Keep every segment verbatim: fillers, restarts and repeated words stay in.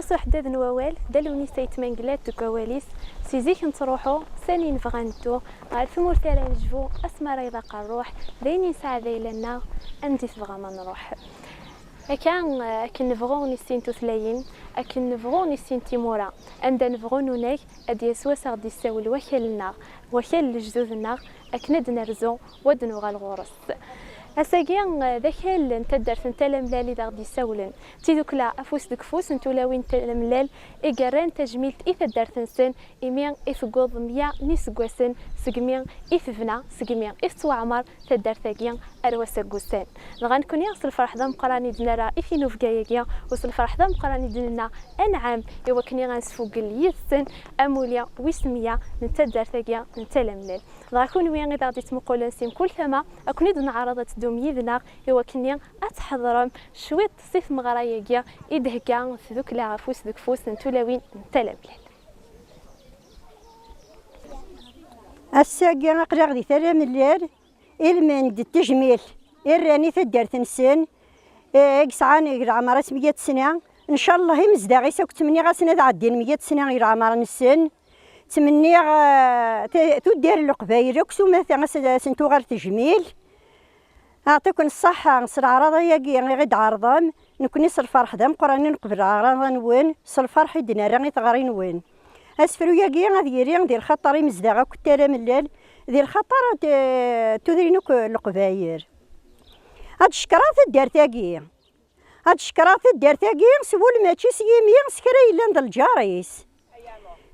Uḥeddad n wawal d alwnis ay tmanglat deg wawal-is. Si zik nettruḥu, sani nebɣa neddu, ɣer tmurt ara nejbu, asmi ara iḍaq rruḥ, d ayen i nesɛa d ayla-nneɣ, anda i tebɣam ad nruḥ. Akka, eh, akken nebɣu nissin tutlayin, akken nebɣu nissin timura, anda nebɣu nunag, ad d-yas wass ad ɣ-d-yessawel wakal-nneɣ, wakal n lejdud-nneɣ, akken ad d-nerzu, u ad d-nuɣal ɣur-s. Ass-agi, eh, d akal n taddart n Talamlal i d aɣ-d-yessawlen. D tidukla afus deg ufus n tulawin n Talamlal i yerran tajmilt i taddart-nsen, imi i tewweḍ meyya n yiseggasen segmi i tebna, segmi i tettwaɛmer taddart-agi ar wass-a n wussan. Dɣa nekni s lferḥ d ameqqran i d-nerra i tinubga-agi, u s lferḥ d ameqqran i d-nenna anɛam i wakken i ad nesfugel yid-sen amulli wis meyya n taddart-agi n Talamlal. Dɣa kunwi i d aɣ-d-ittmuqulen si mkul tama, ad ken-id-neɛreḍ ad teddum yid-neɣ i wakken ad tḥeḍrem cwiṭ si tmeɣra-agi i d-thegga tdukla afus deg ufus n tulawin n Talamlal. Ass-agi aql-aɣ di Talamlal, ilmend d tejmilt i rran i taddart-nsen, eh, i yesɛan deg leɛmer-is meyya sna. Ncallah imezdaɣ-is akk ttmenniɣ-asen ad ɛeddin meyya sna i leɛmer-nsen. Ttmenniɣ, eh, t-, tuddar n Leqbayel akk s umata as-, asen-tuɣal tejmilt. Aɛṭiken ṣṣaḥa s leɛraḍa-agi i ɣ-d-tɛerḍem, nekni s lferḥ d ameqqran i neqbel leɛraḍa-nwen, s lferḥ i d-nerra i teɣri-nwen. Asefru-agi ad yili di lxaṭer imezdaɣ akk n Talamlal, di lxaṭer n t-, tudrin akk n Leqbayel. Ad d-cekkreɣ taddart-agi. Ad d-cekkreɣ taddart-agi s wul mačči s yimi s kra yellan d lǧar-is.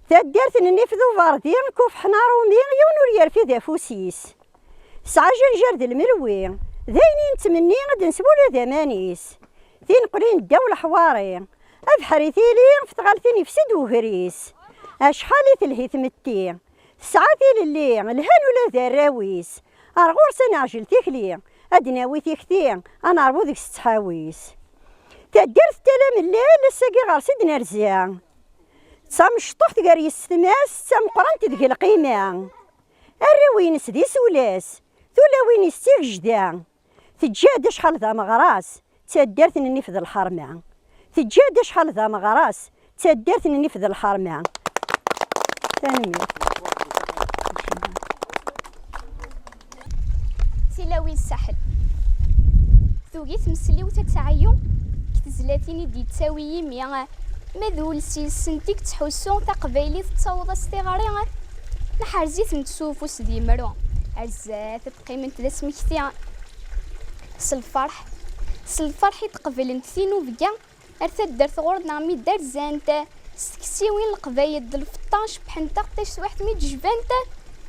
Taddart n Nnif d Uberdi, Kufḥen Arumi, yiwen ur yerfid afus-is. Tesɛa ajenjar d lmelwi, d ayen i nettmenni ad d-neswel d aman-is. Tineqlin ddaw leḥwari, abeḥri tili, f tɣaltin ifsed wegris. Acḥal i telhi tmetti, tesɛa tilelli, lhan ula d arraw-is. Ar ɣur-s ad neɛjel tikli, ad d-nawi tikti, ad nerbu deg-s ttḥawis. Taddart n Talamlal, ass-agi ɣer-s i d-nerza. D tamecṭuḥt gar yessetma-s, d tameqqrant deg lqima. Arraw-ines d isula-s, tulawin-is d tigejda. Teǧǧa-d acḥal d ameɣras, d taddart n nnif d lḥerma. Teǧǧa-d acḥal d ameɣras, d taddart n nnif d lḥerma. Tanemmirt. Tilawin Saḥel. Tugi tmesliwt ad teɛyu deg tezlatin i d-yettawi yimi, ma d ul s yis-sent i yettḥussu, taqbaylit tettaweḍ-as tiɣri, neḥrez-itent s ufus d yemru. Ar zdat ad qqiment d asmekti. S lferḥ, s lferḥ i d-qeblent tinubga ar taddart ɣur-neɣ mi d-rzant s teksiwin n Leqbayel d lfeṭṭa cebbḥent-aɣ taswiɛt mi d-jbant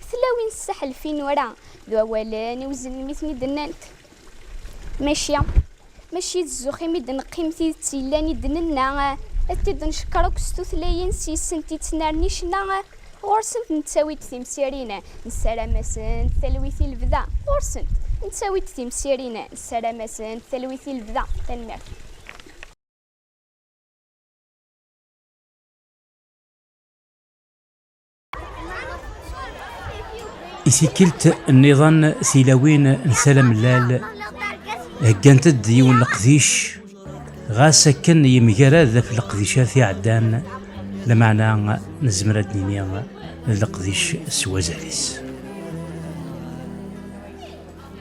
tlawin Saḥel f inura d wawalen iweznen mi ten-id-nnant. Mačči, mačči d zzux imi d-neqqim tidet yellan i d-nenna, ad t-id-neckeṛ akk s tutlayin s yis-sent i ttnerni ccna. Ɣur-sent nettawi-d timsirin, nessaram-asent talwit i lebda. Ɣur-sent nettawi-d timsirin, nessaram-asent talwit i lebda. Tanemmirt. I tikkelt nniḍen, tilawin n Talamlal heggant-d yiwen leqdic, ɣas akken yemgarad ɣef leqdicat iɛeddan, lameɛna nezmer ad d-nini d leqdic s wazal-is.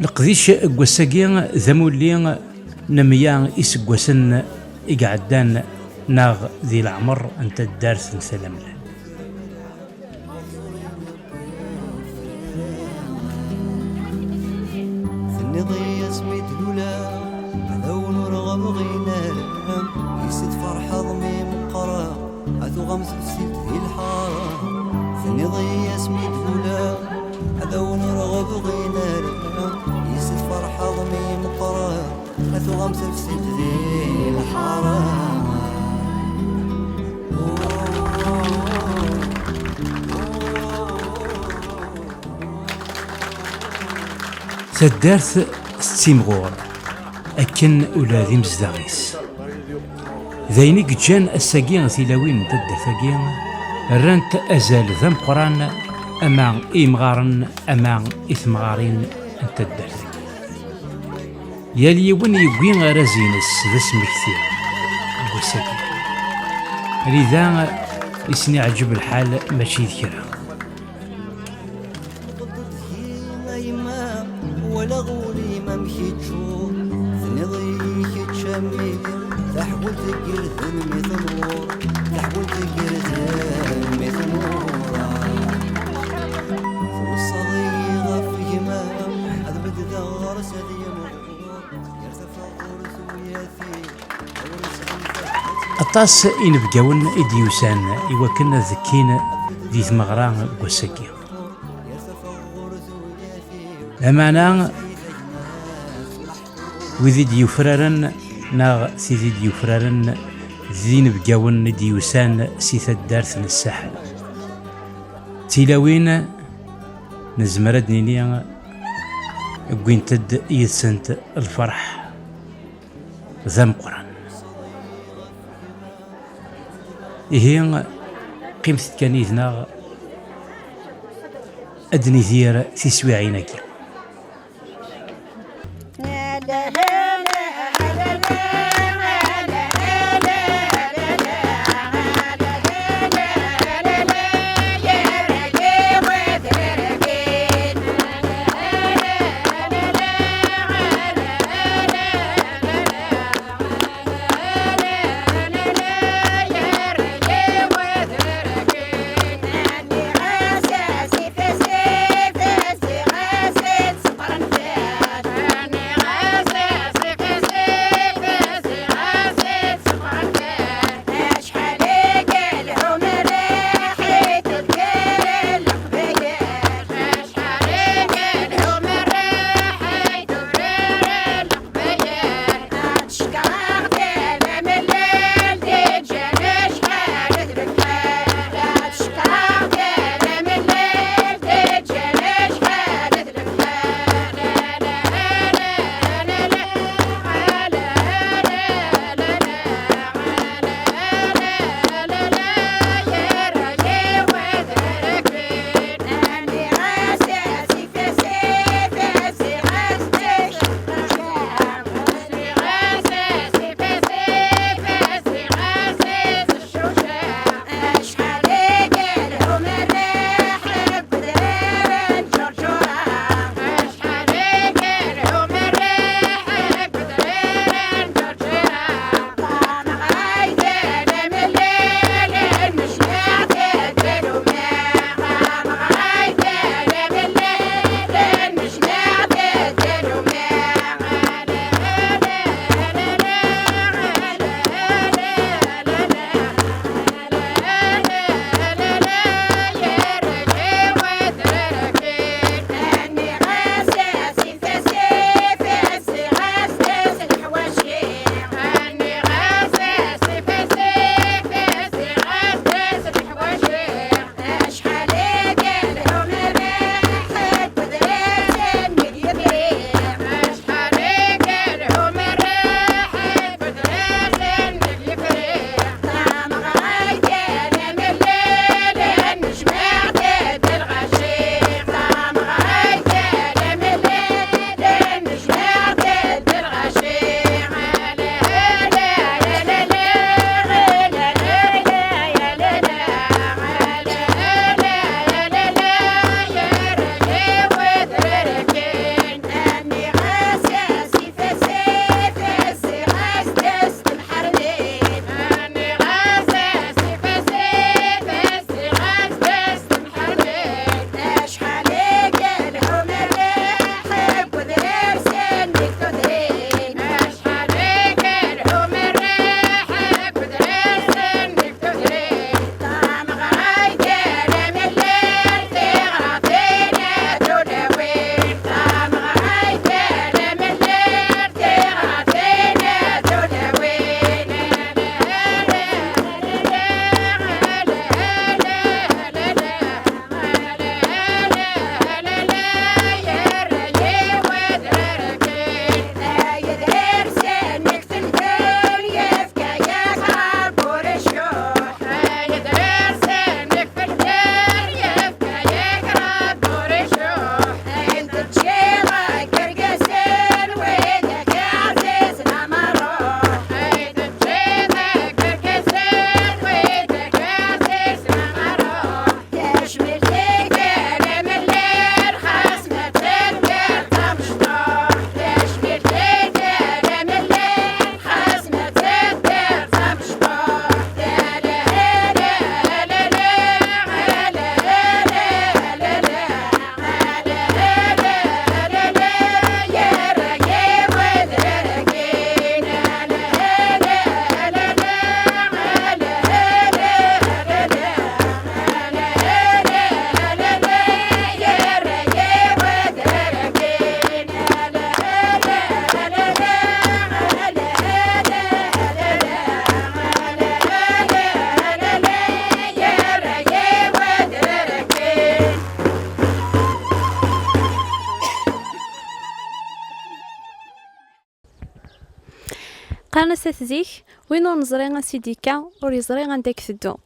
Leqdic n wass-agi d amulli n meyya iseggasen i iɛeddan, neɣ di leɛmer n taddart n Talamlal. Tenniḍ-iyi asmi d-luleɣ, ad awen ur ɣ-bɣin ara, i s tferḥeḍ mi meqqreɣ, ad tuɣem tefsilt di lḥara. Tenniḍ-iyi asmi d-luleɣ, ad awen ur ɣ-bɣin ara, i s tferḥeḍ mi meqqreɣ, ad tuɣem tefsilt di lḥara. Taddart tettimɣur akken ula d imezdaɣ-is. D ayen i yeǧǧan ass-agi tilawin n taddart-agi rrant azal d ameqqran ama i yimɣaren ama i temɣarin n taddart-agi. Yal yiwen yewwi arraz-ines d asmekti deg wass-agi. Rida i sen-iɛǧeb lḥal mačči d kra. Tqedded-iyi a yemma, walaɣ ul-im amek yeččur. Tenniḍ-iyi kečč a mmi, taḥbult n yirden mi tenwur, taḥbult n yirden mi tenwur. Tweṣṣaḍ-iyi ɣef gma, ad beddeɣ ɣer-s ad yemɣur. Aṭas inebgawen i d-yusan i wakken ad kkin di tmeɣra n wass-agi. Lameɛna, wid i d-yufraren neɣ tid i d-yufraren d inebgawen i d-yusan si taddart n Ssaḥel. D tilawin, nezmer ad d-nini, wwint-d yid-sent lferḥ d ameqqran. Ihi, qqimet-d kan yid-neɣ ad d-nidir tiswiɛin-agi. Qqaren-as at zik, win ur neẓri ansi d-yekka, ur yeẓri anda i iteddu.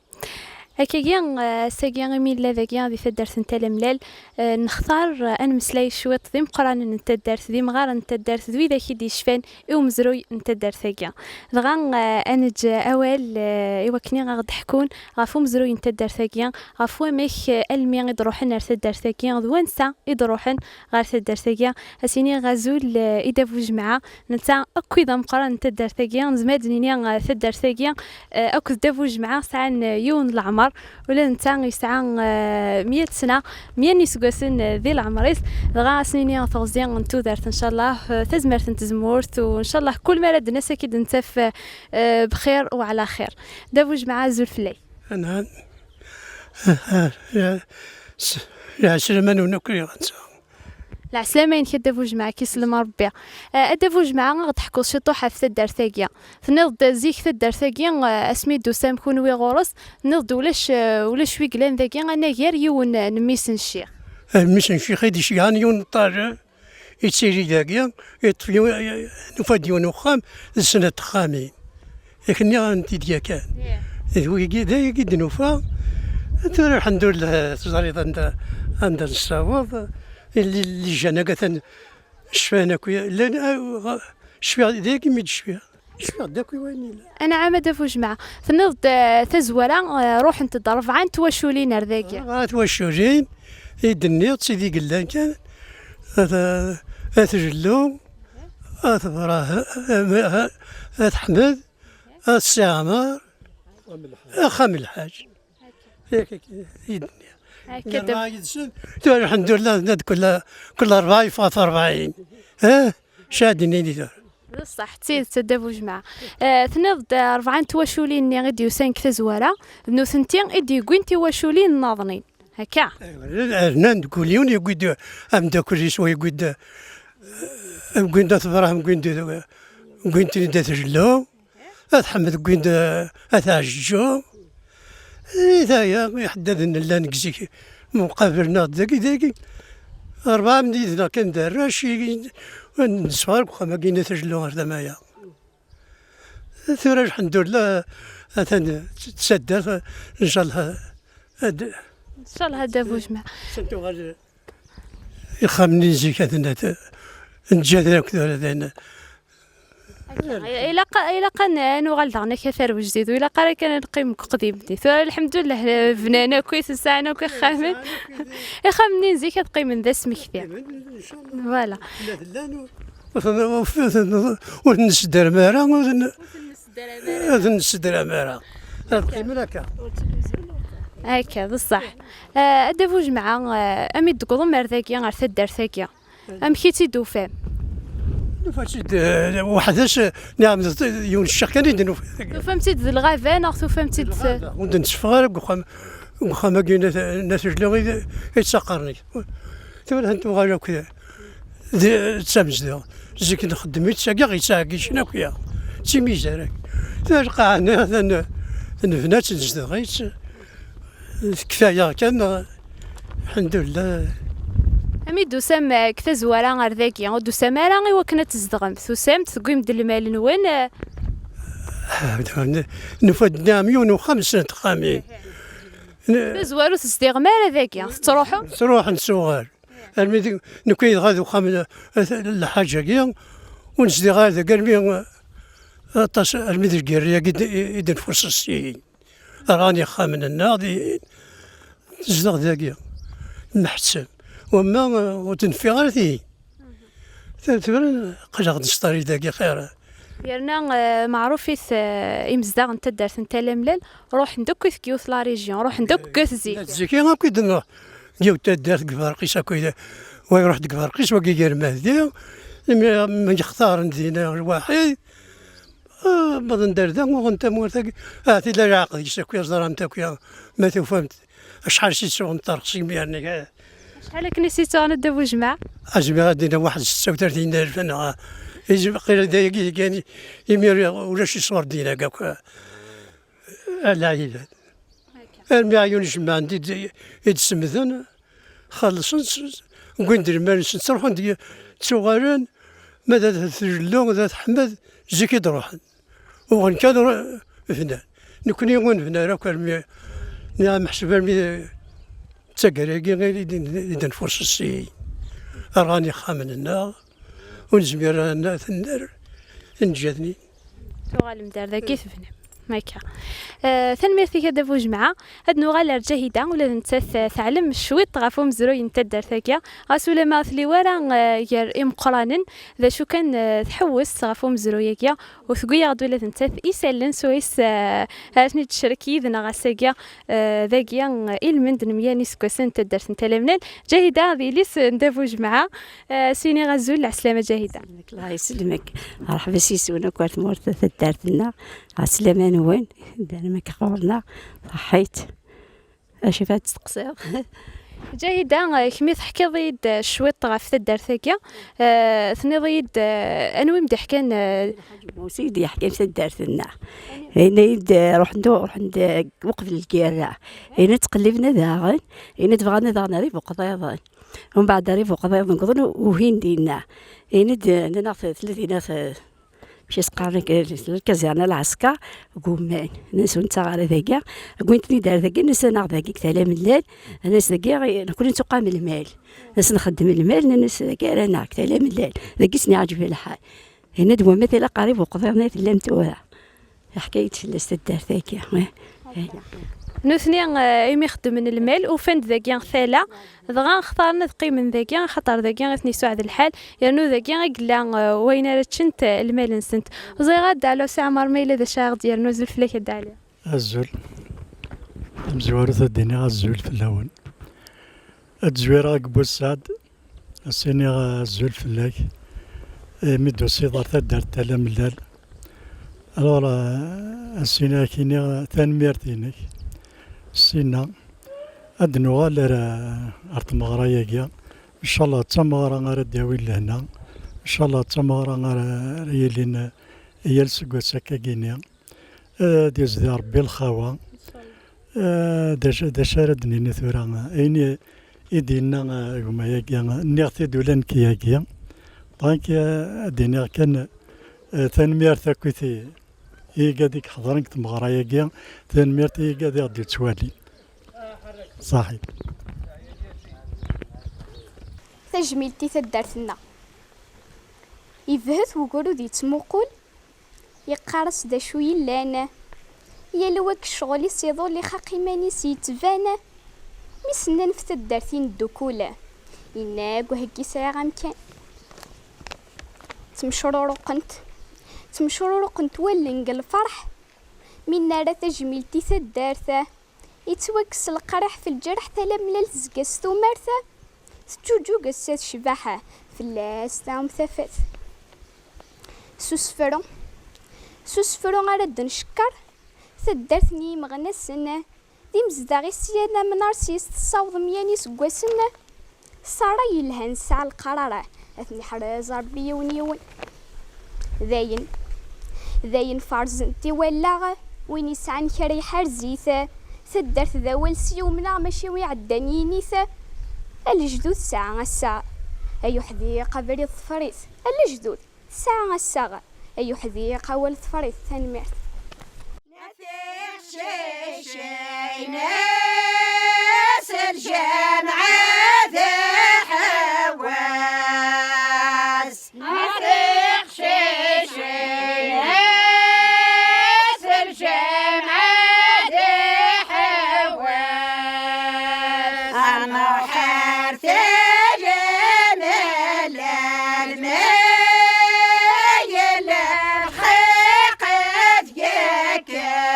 Akkagi, eh, ass-agi imi nella dagi di taddart n Talemlal, eh, nextar, eh, ad nemmeslay cwiṭ d imeqqranen n taddart, d imɣaren n taddart, d widak i d-yecfan i umezruy n taddart-agi. Dɣa, eh, ad neǧǧ awal, eh, i wakken i aɣ-d-ḥkun ɣef umezruy n taddart-agi, ɣef wamek, eh, almi i d-ruḥen ar taddart-agi, d wansa i d-ruḥen ɣer taddart-agi. Ad s-iniɣ azul, eh, i Dda Bujemɛa, netta akk i d ameqqran n taddart-agi, nezmer ad d-nini, eh, taddart-agi, eh, akked Dda Bujemɛa sɛan, eh, yiwen n leɛmer, ula d netta yesɛa, eh, meyya sna, meyya n yiseggasen, eh, di leɛmer-is, dɣa ad s-nini teɣzi n tudert, ncallah, eh, tazmert n tezmurt, u ncallah kul mi ara d-nas ad k-id-nettaf, eh, eh, bxir u ɛla xir. Dda Bujemɛa, azul fell-ak. Anɛam. Lɛeslama-nwen akk i ɣ-nsa. Lɛeslama-inek a Dda Bujemɛa, k-isellem Rebbi. Eh, a Dda Bujemɛa, a ɣ-d-teḥkuḍ ciṭuḥ ɣef taddart-agi. Tenniḍ-d zik taddart-agi, eh, asmi d-tusam kunwi ɣur-s, tenniḍ-d ulac, eh, ulac wi yellan dagi anagar yiwen, eh, n mmi-s n ccix. Eh, mmi-s n ccix i d-iceyyɛen yiwen n ṭṭaleb, yettili dagi, yeṭṭef yiwen, nufa-d yiwen uxxam d snat texxamin. Yak nniɣ-am-t-id yakan. D wigi, d ayagi i d-nufa. Tura, lḥemdullah, teẓriḍ anda, anda nessaweḍ. Li-, lijan-agi atan cfan akk, llan, ah, cfiɣ, d ayagi mi d-cfiɣ. Cfiɣ-d akk i wayen yellan. Anɛam a Dda Bujemɛa. Tenniḍ-d, eh, tazwara, eh, ruḥent-d rebɛa n twaculin ar dagi. Rebɛa n twaculin i d-nniɣ, d tid i yellan kan. At, at Jellu, at Brah-, at Ḥmed, at Si Ɛmer, axxam n lḥaǧ. Yak, yak, i d-nniɣ. Akka d-, rebɛa yid-sen, tura, lḥemdullah, tenna-d kul, kul rebɛa yeffeɣ ɣef rebɛin. Eh? Acu ad d-nini tura? D ṣṣeḥ, d tidet a Dda Bujemɛa. Eh, tenniḍ-d, eh, rebɛa n twaculin-nni i d-yusan deg tazwara, d nutenti i d-yewwin tiwaculin nniḍen. Akka? Rnan deg ul yiwen, yewwi-d ameddakel-is, wa yewwi-d, eh, wwin-d At Brahim, wwin-d, wwin-ten-id At Jellu. At Ḥmed wwin-d, eh, At Ɛejǧu. I taya, iḥeddaden llan deg zik, mqabel-neɣ-d dagi, dagi. Rebɛa n yid-neɣ kan d arrac, i, ur nesɛi ara deg uxxam-agi n At Jellu ɣer tama-ya. Tura, lḥemdullah, atan d taddart, ncallah, ad, ncallah, a Dda Bujemɛa. Ad tuɣal ixxamen-nni n zik, ad n-, ad neǧǧ ad akk tura dayen. Akka, ilaq, ilaq ad n-, ad nuɣal daɣen akka ar wejdid, ur ilaq ara kan ad neqqim deg uqdim-nni. Tura, lḥemdullah, bnan akk, sɛan akk ixxamen. Ixxamen-nni n zik ad qqimen d asmekti. Voilà. Ur ten-, ur ten-, ur ten-nessedrem ara, ur ten-, ur ten-nessedrem ara. Ad qqimen akka. Akka, d ṣṣeḥ. Eh, a Dda Bujemɛa, eh, ami d-tewwḍem ar dagi, ar taddart-agi, amek i tt-id-tufam? Nufa-tt-id, eh, weḥd-s, eh, niɛam, d yiwen n ccix kan i d-nufa. Tufam-tt-id d lɣaba neɣ tufam-tt-id d lɣaba. Ur d-netteffeɣ ara deg uxxam, deg uxxam-agi n At, n At Jellu i d, i d taqernit. Tura ad tuɣal akk d, d tamezdaɣ. Zik nxeddem-itt, agi yettɛeggicen akk ya. D timizar akk. Tura lqaɛa-nni atan nebna-tt, nezdeɣ-itt. Tekfa-yaɣ kan, lḥemdullah. Ami d-tusam, eh, deg tazwara ar dagi, ur d-tusam ara i wakken ad tzedɣem. Tusam-d, tewwim-d lmal-nwen, eh. Ah, nufa-d nniɣ-am yiwen uxxam, snat texxamin. Tazwara ur tezdiɣem ara dagi, tettruḥum? Ttruḥen s uɣal. Armi d, nekki dɣa d uxxam n, n lḥaǧ-agi, ur nezdiɣ ara dagi armi, aṭas, armi d lgirri-agi i d, i d-nfuṣṣ syin. Rɣan yexxamen-nneɣ, di, nezdeɣ dagi. Nḥettem. Wamma, eh, ur d-neffiɣ ara tihin. Tura, tura, aql-aɣ nesṭari dagi xir. Yerna, eh, meɛrufit, eh, imezdaɣ n taddart n Talemlal, ruḥen-d akk i tgiwt la région, ruḥen-d akk deg at zik. At zik akk i d-nruḥ. Yiwet taddart deg Berqis akk i d, wa iruḥ deg Berqis, wagi gar Mahdi, imi, mi yextaren dinna lwaḥid. Ah, wwḍen-d ar da, uɣen tamurt-agi. Ah, tella lɛaqed-is akk, ẓran-t akk, ma tufamt. Acḥal si tsuɣen ṭṭerq seg mi yerna. Acḥal akken i s-yettɣen a Dda Bujemɛa? Azmiɣ ad d-iniɣ waḥed setta u tlatin alef neɣ, izem qila d ayagi kan, imir ulac iṣur din akk. Ala iban. Armi ɛyun jemɛen-d i d-, i d-semden, xellṣen, s-, wwin-d lmal-nsen, ttruḥun d-, ttuɣalen, ma d at Jellu, d at Ḥmed, zik i d-ruḥen. Uɣen kan ur bnan. Nekkni ur nebni ara akk armi, nniɣ meḥsub armi d taggara-agi i d-, i d-nfus ssi. Rɣan yixxamen-nneɣ, ur nezmir ara n-, ad ten-nerr, neǧǧa-ten-id. Tuɣalem-d ar dagi tebnem. Akka. Eh, tanemmirt-ik a Dda Bujemɛa. Ad nuɣal ar Ǧahida, ula d nettat, eh, teɛlem cwiṭ ɣef umezruy n taddart-agi. Ɣas ulamma ur telli ara, eh, gar imeqqranen, d acu kan, eh, tḥewwes ɣef umezruy-agi, u tewwi-yaɣ-d ula d nettat isallen swayes, eh, ara ten-id-tecrek yid-neɣ ass-agi, eh, dagi, eh, ilmend n meyya n iseggasen n taddart n Tala Mlal. Ǧahida, d yelli-s n Dda Bujemɛa, eh, s-iniɣ azul, ɛeslama Ǧahida. Nekk Allah yeslemek. Merḥba s yiswen akk ar tmurt taddart-nneɣ. Ɛeslama-nwen, d amek ɣur-neɣ, ṣaḥḥit. Acu i ad testeqsiḍ? Ǧahida, eh, kemmi teḥkiḍ-iyi-d, eh, cwiṭ ɣef taddart-agi. Eh, tenniḍ-iyi-d, eh, anwa i m-d-iḥkan, eh, Lḥaǧ Musa i d-yeḥkan taddart-nneɣ. Yenna-yi-d, eh, ruḥen-d, ruḥen-d, eh, uqbel lgirra. Yenna ttqelliben ad aɣen, yenna-d bɣan ad aɣen ar ibuqḍiḍen. Umbeɛd ar ibuqḍiḍen wwḍen u-, ugin dinna. Yenna-d, eh, nnan-aɣ t-, tella dinna t-, Amek i s-qqaren, lkazirna lɛesker, gumman. Nnan-as ur nettaɣ ara dagi. Wwin-ten-id ar dagi, nnan-as anaɣ dagi deg Tala Mellal. Nnan-as dagi, nekkni nettuqam lmal. Nnan-as nxeddem lmal, nnan-as dagi ara naɣ deg Tala Mellal. Dagi sen-iɛǧeb lḥal. Yenna-d wamma tila qrib uqḍiḍ-nni tellam tura. Taḥkayt fell-as taddart-agi. Nutni, eh, imi xeddmen lmal, ufan-d dagi tala, dɣa xtaren ad qqimen dagi, axaṭer dagi i ten-yesweɛd lḥal, yernu dagi i yella, eh, wayen ara ččent, eh, lmal-nsent. Ẓriɣ a Dda Ɛli Si Ɛmer ma yella d acu ara ɣ-d-yernu, azul fell-ak a Dda Ɛli. Azul. Tamezwarut ad d-iniɣ azul fell-awen. Ad d-zwireɣ deg Bussaɛd, ad s-iniɣ azul fell-ak, imi d-tusiḍ ɣer taddart Tala Mellal. Alors, euh, ad s-iniɣ, ad k-iniɣ tanemmirt-inek. Ssinna, ad d-nuɣal ar, ar tmeɣra-agi. Ncallah d tameɣra ara d-yawin lehna. Ncallah d tameɣra ara, ara yilin, eh, yal seggas akkagini. Ad yezdi Rebbi lxawa. Eh, d acu, d acu ara d-nini tura? Ayen i, i d-yenna, eh, gma-agi, nniɣ-t-id ula nekk yagi. Donc, eh, ad d-iniɣ kan, eh, tanemmirt akkit i, i yigad i iḥeḍren deg tmeɣra-agi, tanemmirt i yigad i ɣ-d-yettwalin. Ṣaḥit. Tajmilt i taddart-nneɣ. Yebhet wegrud yettmuqul, yeqqar-as d acu yellan. Yal wa deg ccɣel-is iḍul, ixaq iman-is yettban. Mi s-nnan f taddart i neddukul, yenna-g: "Heggi sɛiɣ amkan." Ttmecruruqent, ttmecruruqent wallen deg lferḥ. Mi nerra tajmilt i taddart, yettwakkes leqriḥ f lǧerḥ, Tala Mellal tezga s tumert, teǧǧuǧug ass-a tecbeḥ, fell-as tɛum tafat. S usefru, s usefru ara d-ncekker taddart n yimeɣnasen, d imezdaɣ-is sya d amnar, s yes tessaweḍ meyya n yiseggasen. Ṣṣara yelhan tesɛa leqrar, ad ten-iḥrez Ṛebbi yiwen yiwen. Dayen, dayen ferzen-t i wallaɣ, win yesɛan kra iḥrez-it. Taddart d awal s yumneɣ, mačči wi iɛeddan yini-t. A lejdud tesɛa assaɣ, ay uḥdiq abrid ḍfer-it. A lejdud tesɛa assaɣ, ay uḥdiq awal ḍfer-it. Tanemmirt. Tiqcicin s lǧamɛa d aḥewwas. Tiqcicin s lǧamɛa d aḥewwas. Anḥar tagmel ma yella lxiq ad yekkes.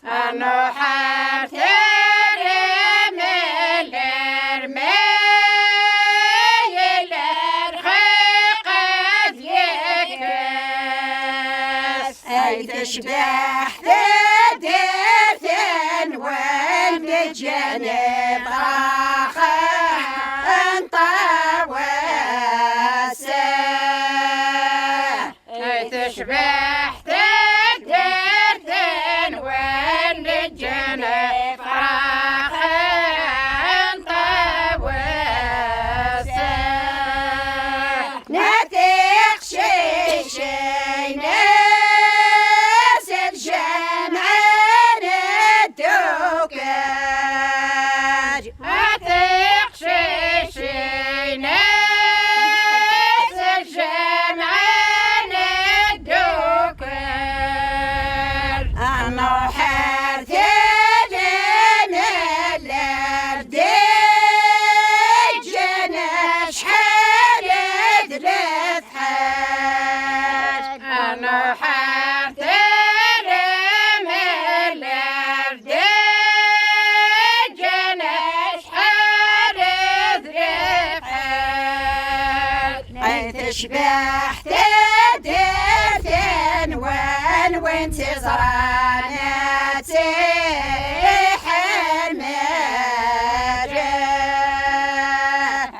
Anḥar tagmel ma yella lxiq ad yekkes. Ay tecbeḥ taddart-nwen, neǧǧan ifrax n Ṭawes. Ay tecbeḥ taddart-nwen, neǧǧan ifrax n Ṭawes. Na tiqcicin Tecbeḥ taddart-nwen, win tt-iẓran ad tt-iḥemmel.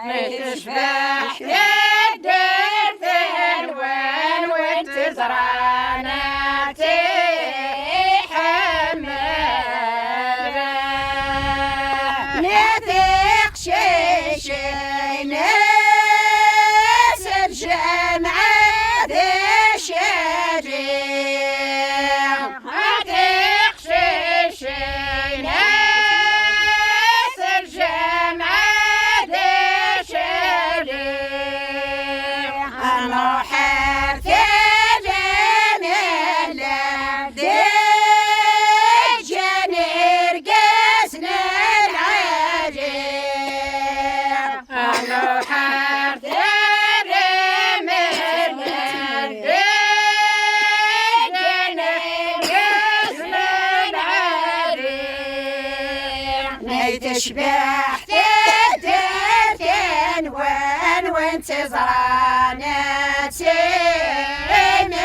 Tecbeḥ taddart-nwen, win tt-iẓran ad tt-iḥemmel. Nna tiqcicin s lǧemɛa d ccadi. Nna tiqcicin s lǧemɛa d ccadi. Nruḥ ar tala nella d ǧǧan irgazen lɛali. Nruḥ ar tala nella d ǧǧan irgazen lɛali. Ay tecbeḥ taddart-nwen, win tt-iẓran ad tt-imenni.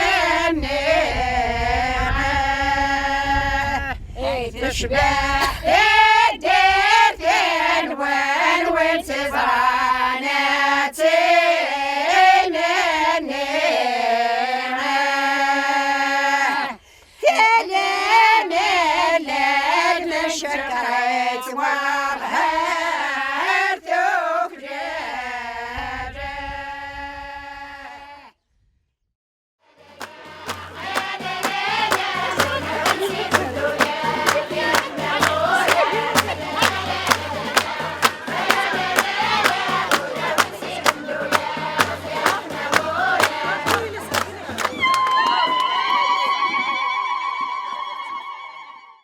Ay tecbeḥ taddart-nwen, win tt-iẓran